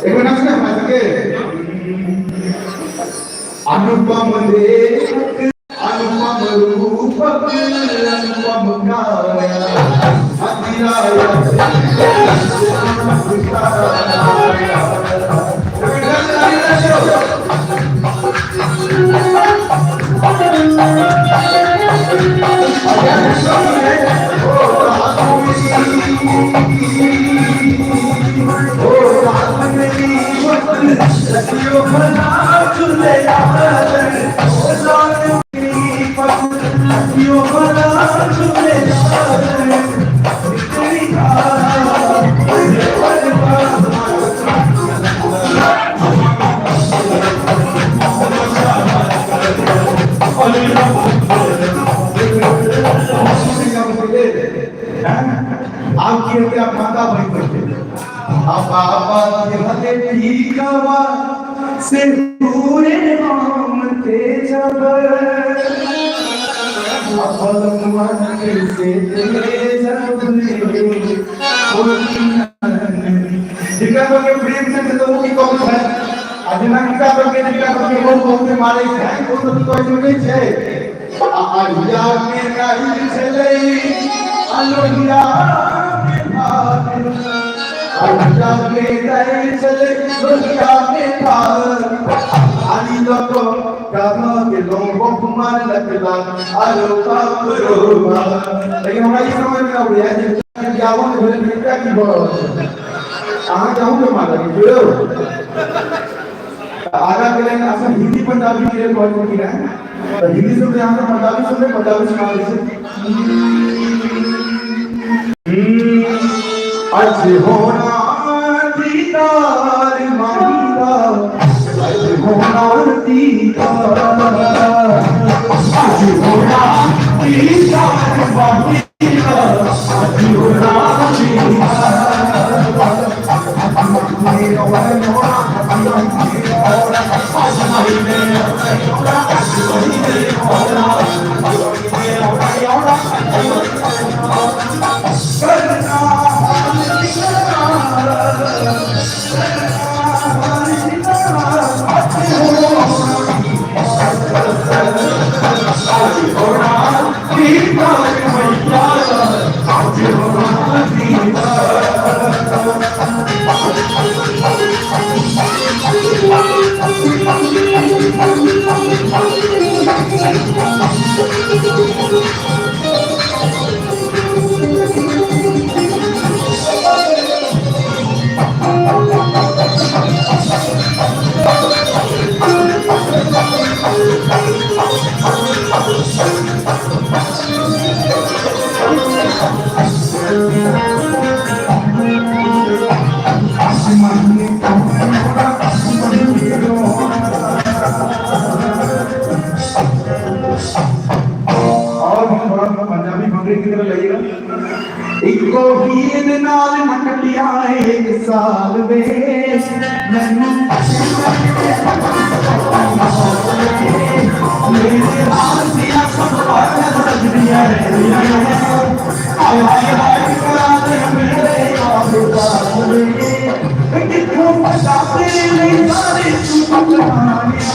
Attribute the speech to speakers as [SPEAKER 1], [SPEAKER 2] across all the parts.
[SPEAKER 1] एक मिनट ना हमरा सबके अनुपम देख अनुपम रूपक अनुपम काया अतिराया। आब की हेतै? आब माता बनि पड़तै। आ बाबा के हले ठीकवा से दूरे हम ते जब अपन मन से ते जब जिनका सबके प्रेम से तो वो की कहू है, आ जेना किनका सबके जिनका सबके बहुत बहुत मारै छै, ओ सब की कहै छै? नहि छै। आ अहिया मे नहीं छलै अलोहिया मे भाग, अहिया मे नहीं छलै लोहिया मे भाग, आली लक गाना गेलौं बहु मारलक लाग आरो बाप रो बाप। लेकिन हमरा ई समझ मे अबैया जे बियाहो नहि भेल, एकटा की भऽ रहल छै? अहाँके अहूँके मारलक यौ। आगा के लाइन असल हिंदी पंजाबी के लेल कहै छलखिन हेँ, तऽ हिंदी सुनबै अहाँ सब? पंजाबी सुनबै? पंजाबी सुना दै छी। अज होना दीदार माही दा, अज होना दीदार, अज होना दीदार माही दा, अज होना दीदार। और भी थोड़ा पंजाबी भंगड़े की तरह लगेगा। इको हीर नाल न कटिया एक साल वे मैनू मेरे हाल दिया सब बातें सजदियां हाय हाय हाय करा दे मेरे याद वे कित्थों पता तेरे ਲਈ ਸਾਰੇ ਤੂੰ ਬਣਾਇਆ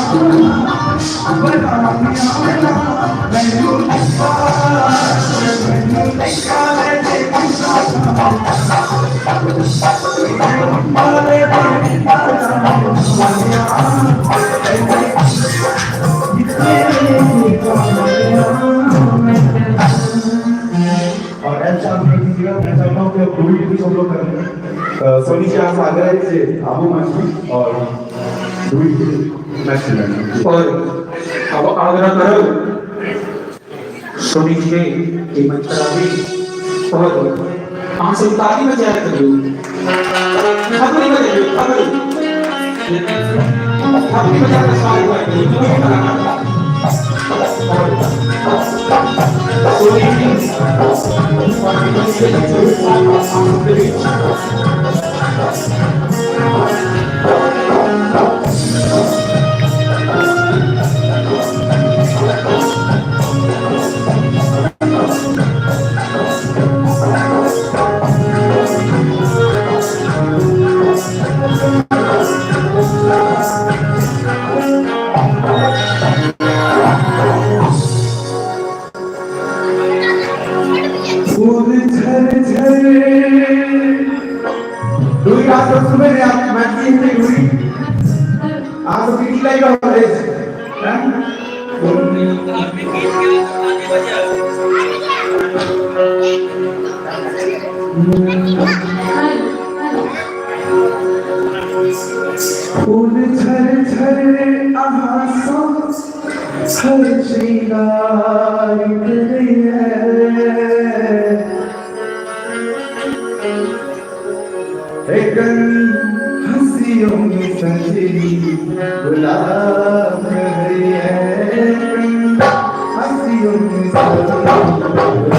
[SPEAKER 1] ਬਣਾਇਆ ਮੈਨੂੰ ਮੈਨੂੰ ਲੈ ਦੇ और ऐसा आप देख लीजिएगा। मैं चाहता हूँ कि अब डुई कुछ हम लोग करेंगे। सोनी जी, आप आग्रह है आबू मंच और डुई मैच।
[SPEAKER 2] और अब आग्रह करो सोनी जी के मंच पर आवे और अहाँ सब ताली बजाय करियो, थपड़ी बजाइयो, थपड़ी थपड़ी बजा के स्वागत करियो। सोनी जी और के बीच।
[SPEAKER 1] दूरी बात सब सुनबै ने मैथिली हेतै दूरी। अहाँ सबके की लागि रहल अछि? फूल झर झर अहाँ सब हर श्रृंगार करैए, हंसियों में सजनी गुलाब करैए, हंसियों में सजनी गुलाब करैए।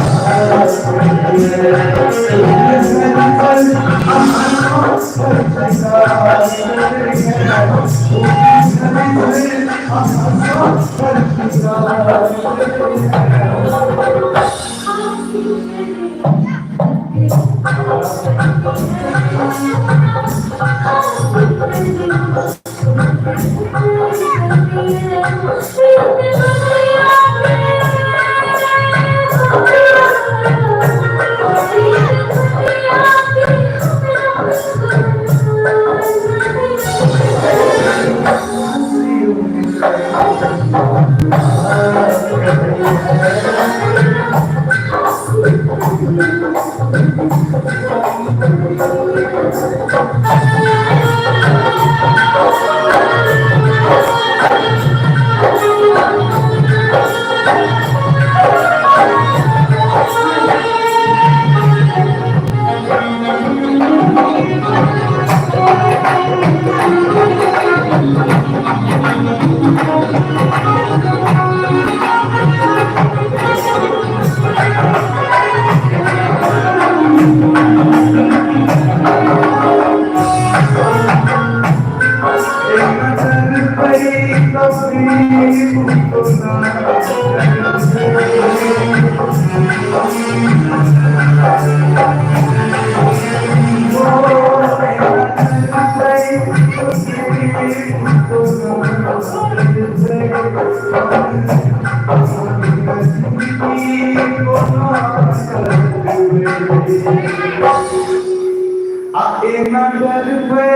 [SPEAKER 1] आ एना डरबै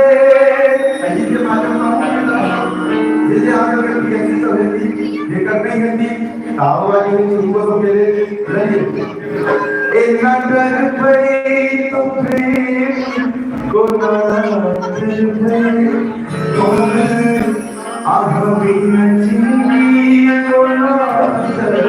[SPEAKER 1] एहि के माध्यम से जे अहाँ सबके पीएचडी सब हेती, जेकर नहि हेती तऽ आबऽ वाली होइ छै हुनको सबके लेल, बुझलियै? एना डरबै तो प्रेम कोना डरबै, अहाँ बिना जिंदगी कोना डरबै।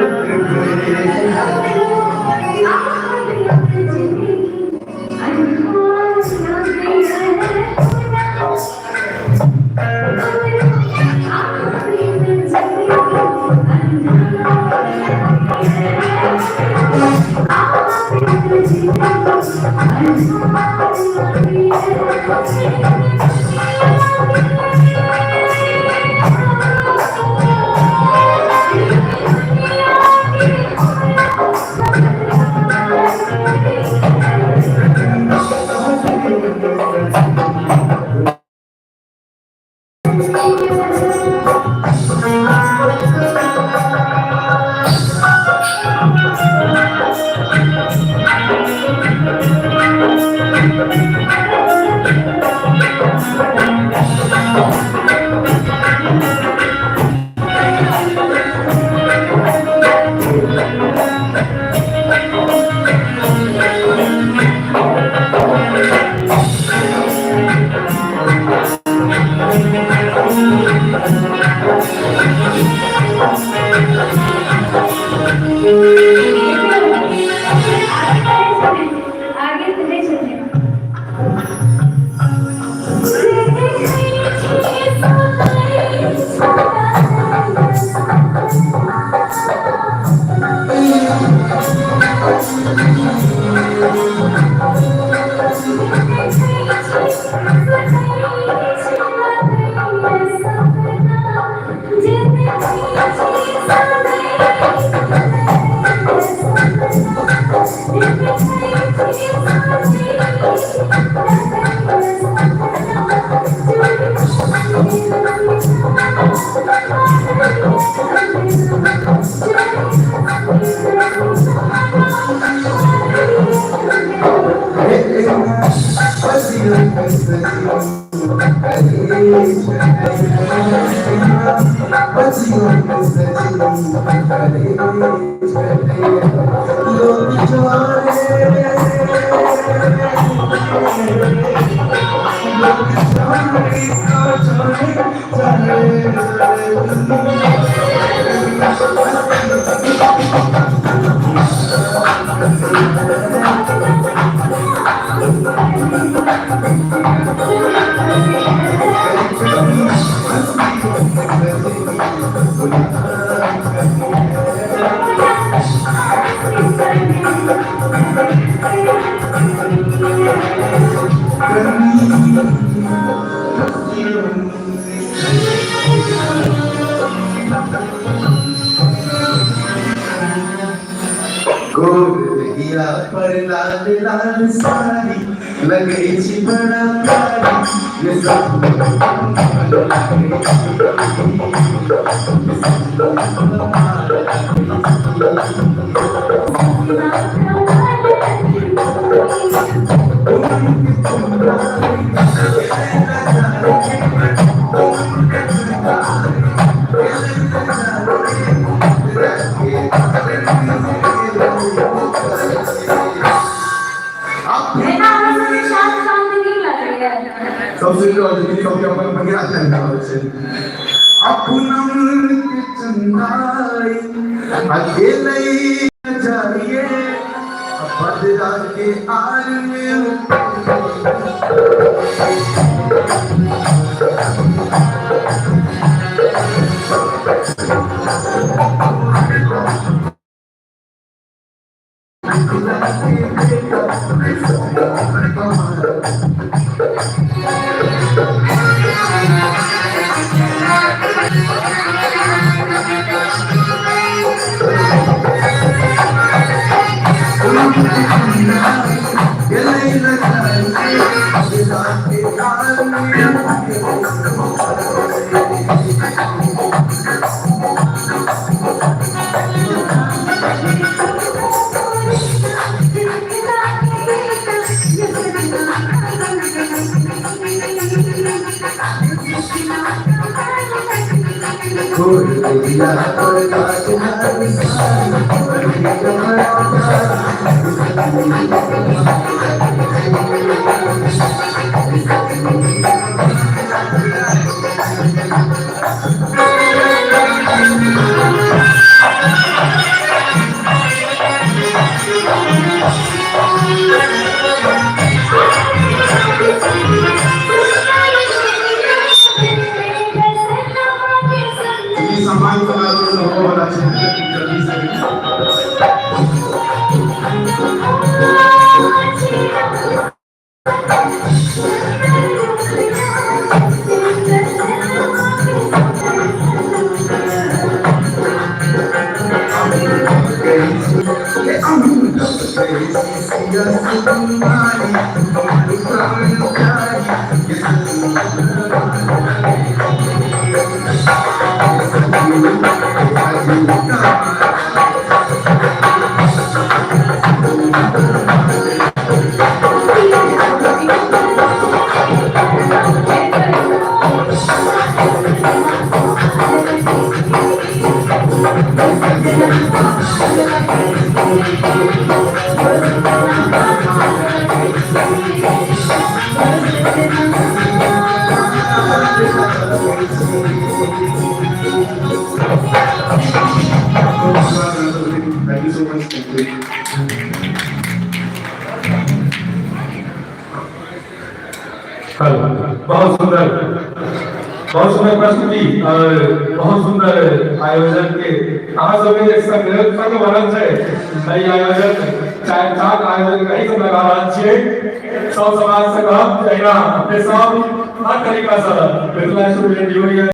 [SPEAKER 3] आगे तऽ नहि छथिन।
[SPEAKER 1] पर लाल लाल साड़ी लगे छी बड़ा प्यारी ये सब। सब सुनि रहल छथिन, सबके अपन अपन आशंका होइ छै। अपनम के चंदाई अकेले जाइए बदरा के आर में। सम्मान समारोह होबऽवला छै जल्दी से। Thank you so much. Thank you.
[SPEAKER 3] बहुत सुंदर, बहुत सुंदर प्रस्तुति और बहुत सुंदर आयोजन के अहाँ सबके जे संग संग बनल छै एहि आयोजन चारि चाक आयोजन कहीं सब लगा रहल छियै। सब समाज से कहब जहिना अपने सब हर तरीका से मिथिला स्टूडेंट यूनियन